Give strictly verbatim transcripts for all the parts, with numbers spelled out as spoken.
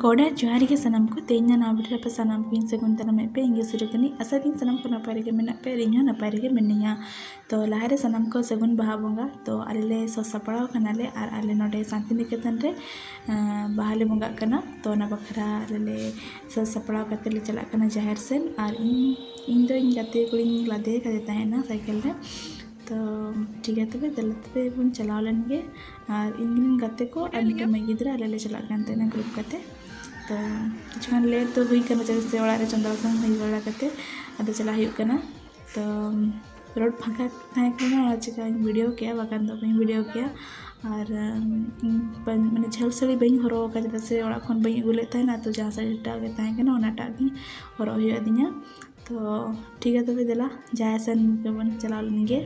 ᱜᱚᱰ ᱟᱨ ᱡᱚᱦᱟᱨ ᱜᱮ ᱥᱟᱱᱟᱢ ᱠᱚ᱾ ᱛᱮᱦᱮᱧ ᱱᱟᱣᱟ video ᱨᱮ ᱟᱯᱮ ᱥᱟᱱᱟᱢ ᱠᱚᱧ ᱥᱟᱹᱜᱩᱱ ᱫᱟᱨᱟᱢᱮᱫ ᱯᱮ᱾ ᱤᱧ ᱜᱮ ᱥᱩᱨᱩᱠᱟᱹᱱᱤ᱾ ᱟᱥᱟ ᱫᱤᱧ ᱥᱟᱱᱟᱢ ᱠᱚ ᱱᱟᱯᱟᱭ ᱨᱮᱜᱮ ᱢᱮᱱᱟᱜ ᱯᱮ ᱟᱨ ᱤᱧ ᱦᱚᱸ ᱱᱟᱯᱟᱭ ᱨᱮᱜᱮ ᱢᱤᱱᱟᱹᱧᱟ᱾ ᱛᱚ ᱞᱟᱦᱟᱨᱮ ᱥᱟᱱᱟᱢ ᱠᱚ ᱥᱟᱹᱜᱩᱱ ᱵᱟᱦᱟ ᱵᱚᱸᱜᱟ᱾ ᱛᱚ ᱟᱞᱮ ᱞᱮ ᱥᱟᱹᱛ ᱥᱟᱯᱲᱟᱣ ᱠᱟᱱᱟᱞᱮ ᱟᱨ ᱟᱞᱮ ᱱᱚᱰᱮ ᱥᱟᱱᱛᱤᱱᱤᱠᱮᱛᱚᱱ ᱨᱮ ᱟᱸ, ᱵᱟᱦᱟ ᱞᱮ ᱵᱚᱸᱜᱟᱜ ᱠᱟᱱᱟ᱾ ᱛᱚ ᱚᱱᱟ ᱵᱟᱠᱷᱨᱟ ᱟᱞᱮ ᱞᱮ ᱥᱟᱹᱛ ᱥᱟᱯᱲᱟᱣ ᱠᱟᱛᱮ ᱞᱮ ᱪᱟᱞᱟᱜ ᱠᱟᱱᱟ ᱡᱟᱦᱮᱨ ᱥᱮᱱ᱾ ᱟᱨ ᱤᱧ ᱤᱧ ᱫᱚ ᱤᱧ ᱜᱟᱛᱮ ᱠᱩᱲᱤᱧ ᱞᱟᱫᱮ ᱠᱟᱫᱮ ᱛᱟᱦᱮᱱᱟ ᱥᱟᱭᱠᱮᱞ ᱨᱮ᱾ ᱛᱚ ᱴᱷᱤᱠ ᱜᱮᱭᱟ, ᱛᱚᱵᱮ ᱫᱮᱞᱟ ᱛᱚᱵᱮ ᱵᱚᱱ ᱪᱟᱞᱟᱣ ᱞᱮᱱ ᱜᱮ᱾ ᱟᱨ ᱤᱧ ᱨᱮᱱ ᱜᱟᱛᱮ ᱠᱚ ᱟᱨ ᱢᱤᱫᱴᱮᱱ ᱢᱟᱹᱭ ᱜᱤᱫᱽᱨᱟᱹ, ᱟᱞᱮ ᱞᱮ ᱪᱟᱞᱟᱜ ᱠᱟᱱ ᱛᱟᱦᱮᱱᱟ group ᱠᱟᱛᱮ᱾ ᱛᱚ ᱠᱤᱪᱷᱩ ᱜᱟᱱ late ᱫᱚ ᱦᱩᱭ ᱠᱟᱱᱟ, ᱪᱮᱫᱟᱜ ᱥᱮ ᱚᱲᱟᱜ ᱨᱮ ᱪᱚᱸᱫᱟ ᱵᱟᱥᱟᱝ ᱦᱩᱭ ᱵᱟᱲᱟ ᱠᱟᱛᱮ ᱟᱫᱚ ᱪᱟᱞᱟᱜ ᱦᱩᱭᱩᱜ ᱠᱟᱱᱟ᱾ ᱛᱚ road ᱯᱷᱟᱸᱠᱟ ᱛᱟᱦᱮᱸ ᱠᱟᱱᱟ, ᱚᱱᱟ ᱪᱤᱠᱟᱹᱧ video ᱠᱮᱜᱼᱟ, ᱵᱟᱠᱷᱟᱱ ᱫᱚ ᱵᱟᱹᱧ video ᱠᱮᱭᱟ᱾ ᱟᱨ ᱩᱢ, ᱵᱟᱹᱧ, ᱢᱟᱱᱮ ᱡᱷᱟᱹᱞ ᱥᱟᱹᱲᱤ ᱵᱟᱹᱧ ᱦᱚᱨᱚᱜ ᱟᱠᱟᱫᱟ, ᱪᱮᱫᱟᱜ ᱥᱮ ᱚᱲᱟᱜ ᱠᱷᱚᱱ ᱵᱟᱹᱧ ᱟᱹᱜᱩ ᱞᱮᱫ ᱛᱟᱦᱮᱱᱟ᱾ ᱛᱚ ᱡᱟᱦᱟᱸ ᱥᱟᱹᱲᱤᱴᱟᱜ ᱜᱮ ᱛᱟᱦᱮᱸ ᱠᱟᱱᱟ, ᱚᱱᱟᱴᱟᱜ ᱜᱮ ᱦᱚᱨᱚᱜ ᱦᱩᱭᱩᱜ ᱟᱹᱫᱤᱧᱟ᱾ ᱛᱚ ᱴᱷᱤᱠ ᱜᱮᱭᱟ, ᱛᱚᱵᱮ ᱫᱮᱞᱟ ᱡᱟᱦᱮᱨ ᱥᱮᱱ ᱜᱮᱵᱚᱱ ᱪᱟᱞᱟᱣ ᱞᱮᱱ ᱜᱮ᱾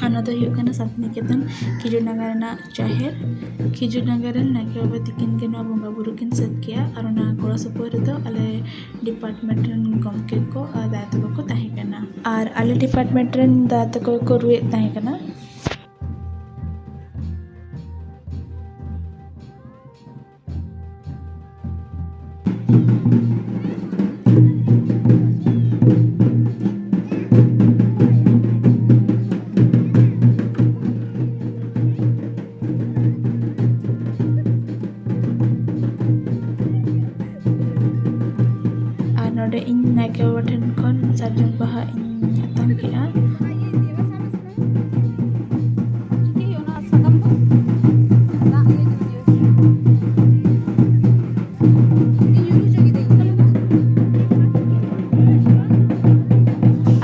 ᱟᱨ ᱱᱚᱣᱟ ᱫᱚ ᱦᱩᱭᱩᱜ ᱠᱟᱱᱟ ᱥᱟᱱᱛᱤᱱᱤᱠᱮᱛᱚᱱ ᱠᱷᱤᱡᱩᱨ ᱰᱟᱸᱜᱟ ᱨᱮᱱᱟᱜ ᱡᱟᱦᱮᱨ᱾ ᱠᱷᱤᱡᱩᱨ ᱰᱟᱸᱜᱟ ᱨᱮᱱ ᱱᱟᱭᱠᱮ ᱵᱟᱵᱟ ᱛᱤᱠᱤᱱ ᱜᱮ ᱱᱚᱣᱟ ᱵᱚᱸᱜᱟ ᱵᱩᱨᱩ ᱠᱤᱱ ᱥᱟᱹᱛ ᱠᱮᱜᱼᱟ᱾ ᱟᱨ ᱚᱱᱟ ᱜᱚᱲᱚ ᱥᱚᱯᱚᱦᱚᱫ ᱨᱮᱫᱚ ᱟᱞᱮ department ᱨᱮᱱ ᱜᱚᱢᱠᱮ ᱠᱚ ᱟᱨ ᱫᱟᱫᱟ ᱛᱟᱠᱚ ᱠᱚ ᱛᱟᱦᱮᱸ ᱠᱟᱱᱟ᱾ ᱟᱨ ᱟᱞᱮ department ᱨᱮᱱ ᱫᱟᱫᱟ ᱛᱟᱠᱚ ᱠᱚ ᱨᱩᱭᱮᱫ ᱛᱟᱦᱮᱸ ᱠᱟᱱᱟ᱾ ᱟᱨ ᱱᱚᱰᱮ ᱤᱧ ᱱᱟᱭᱠᱮ ᱵᱟᱵᱟ ᱴᱷᱮᱱ ᱠᱷᱚᱱ ᱥᱟᱨᱡᱚᱢ ᱵᱟᱦᱟ ᱤᱧ ᱟᱛᱟᱝ ᱠᱮᱜᱼᱟ᱾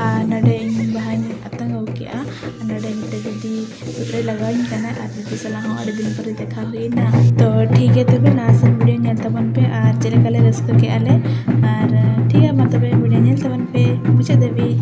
ᱟᱨ ᱱᱚᱰᱮ ᱤᱧ ᱵᱟᱦᱟᱧ ᱟᱛᱟᱝ ᱟᱹᱜᱩ ᱠᱮᱜᱼᱟ᱾ ᱟᱨ ᱱᱚᱰᱮ ᱢᱤᱫᱴᱮᱡ ᱫᱤᱫᱤ ᱛᱩᱫ ᱨᱮ ᱞᱟᱜᱟᱣᱤᱧ ᱠᱟᱱᱟ ᱟᱨ ᱫᱤᱫᱤ ᱥᱟᱞᱟᱜ ᱦᱚᱸ ᱟᱹᱰᱤ ᱫᱤᱱ ᱯᱚᱨᱮ ᱫᱮᱠᱷᱟ ᱦᱩᱭᱱᱟ᱾ ᱛᱚ ᱴᱷᱤᱠ ᱜᱮᱭᱟ, ᱛᱚᱵᱮ ᱞᱟᱦᱟ ᱥᱮᱱ video ᱧᱮᱞ ᱛᱟᱵᱚᱱ ᱯᱮ ᱟᱨ ᱪᱮᱫ ᱞᱮᱠᱟ ᱞᱮ ᱨᱟᱹᱥᱠᱟᱹ ᱠᱮᱜᱼᱟ ᱞᱮ᱾ ᱟᱨ ᱴᱷᱤᱠ ᱜᱮᱭᱟ, ᱢᱟ ᱛᱚᱵᱮ video ᱧᱮᱞ ᱛᱟᱵᱚᱱ ᱯᱮ ᱢᱩᱪᱟᱹᱫ ᱫᱷᱟᱹᱵᱤᱡ᱾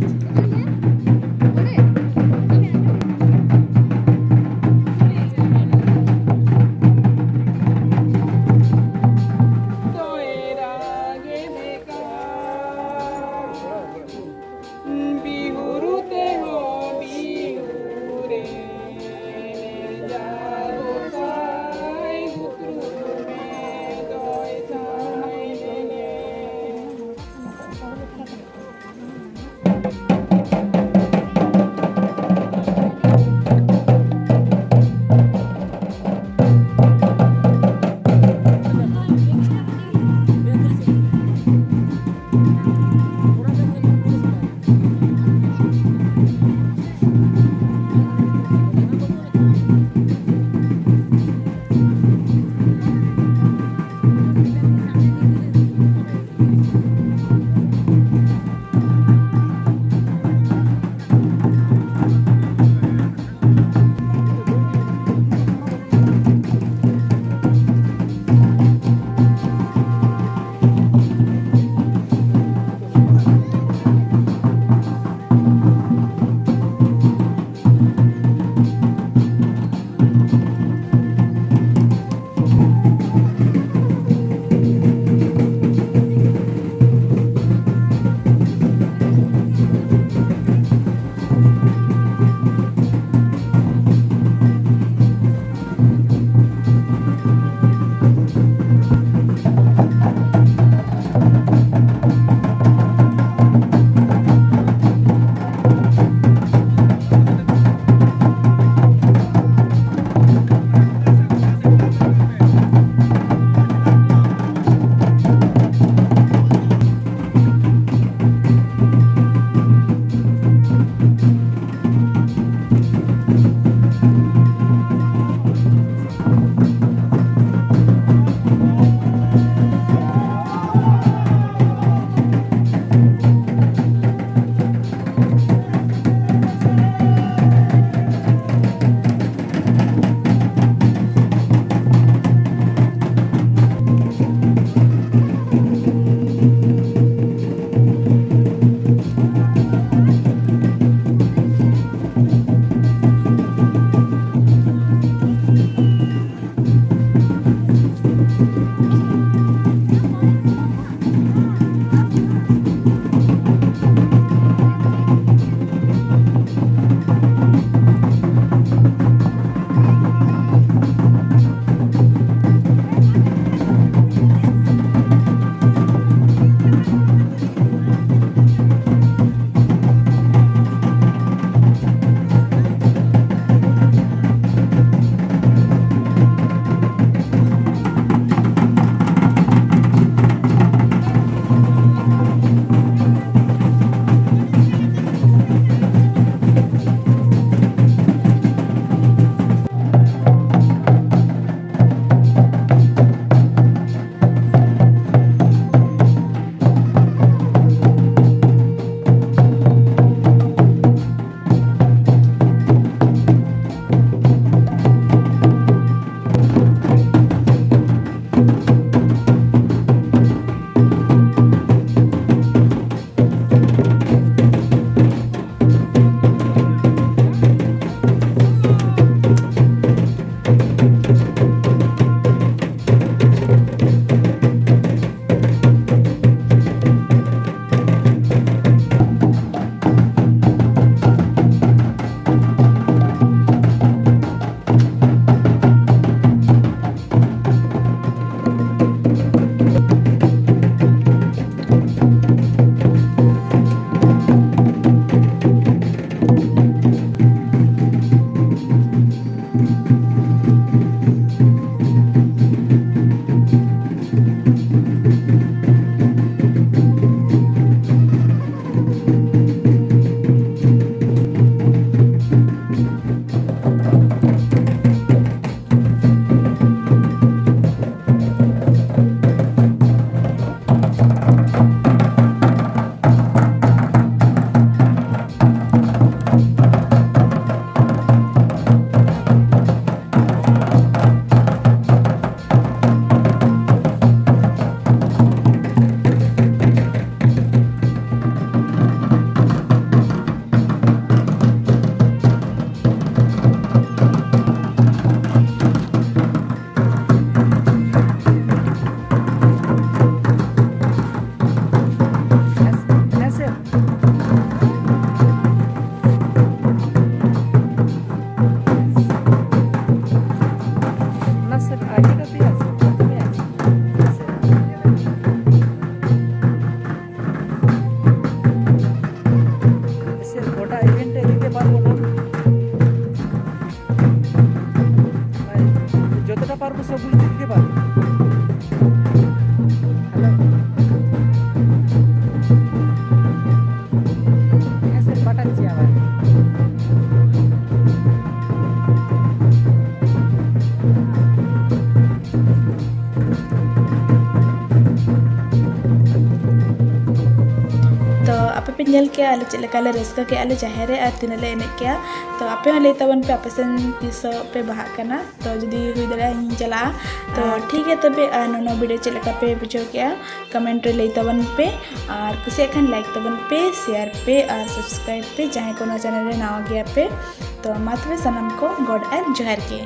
ᱟᱨ ᱠᱚ ᱥᱚᱵ ᱵᱩᱡᱽ ᱠᱮᱫᱟ ᱵᱟᱝ? ᱦᱮᱞᱳ᱾ ᱦᱮᱸ ᱥᱮ, ᱵᱟᱴᱟᱱ ᱪᱮ ᱟᱵᱟᱨ? ᱛᱚ ᱟᱯᱮ ᱯᱮ ᱧᱮᱞ ᱠᱮᱜᱼᱟ ᱟᱞᱮ ᱪᱮᱫ ᱞᱮᱠᱟ ᱞᱮ ᱨᱟᱹᱥᱠᱟᱹ ᱠᱮᱜᱼᱟ ᱞᱮ ᱡᱟᱦᱮᱨ ᱨᱮ, ᱟᱨ ᱛᱤᱱᱟᱹᱜ ᱞᱮ ᱮᱱᱮᱡ ᱠᱮᱜᱼᱟ᱾ ᱛᱚ ᱟᱯᱮ ᱦᱚᱸ ᱞᱟᱹᱭ ᱛᱟᱵᱚᱱ ᱯᱮ ᱟᱯᱮ ᱥᱮᱱ ᱛᱤᱥᱚᱜ ᱯᱮ ᱵᱟᱦᱟᱜ ᱠᱟᱱᱟ᱾ ᱛᱚ ᱡᱩᱫᱤ ᱦᱩᱭ ᱫᱟᱲᱮᱭᱟᱜᱼᱟ ᱤᱧ ᱪᱟᱞᱟᱜᱼᱟ᱾ ᱛᱚ ᱟᱨ ᱴᱷᱤᱠ ᱜᱮᱭᱟ ᱛᱚᱵᱮ, ᱟᱨ ᱱᱚᱣᱟ video ᱪᱮᱫ ᱞᱮᱠᱟ ᱯᱮ ᱵᱩᱡᱷᱟᱹᱣ ᱠᱮᱜᱼᱟ comment ᱨᱮ ᱞᱟᱹᱭ ᱛᱟᱵᱚᱱ ᱯᱮ, ᱟᱨ ᱠᱩᱥᱤᱭᱟᱜ ᱠᱷᱟᱱ like ᱛᱟᱵᱚᱱ ᱯᱮ, share ᱯᱮ ᱟᱨ subscribe ᱯᱮ ᱡᱟᱦᱟᱸᱭ ᱠᱚ ᱱᱚᱣᱟ channel ᱨᱮ ᱱᱟᱣᱟ ᱜᱮᱭᱟ ᱯᱮ᱾ ᱛᱚ ᱢᱟ ᱛᱚᱵᱮ ᱥᱟᱱᱟᱢ ᱠᱚ ᱜᱚᱰ ᱟᱨ ᱡᱚᱦᱟᱨ ᱜᱮ᱾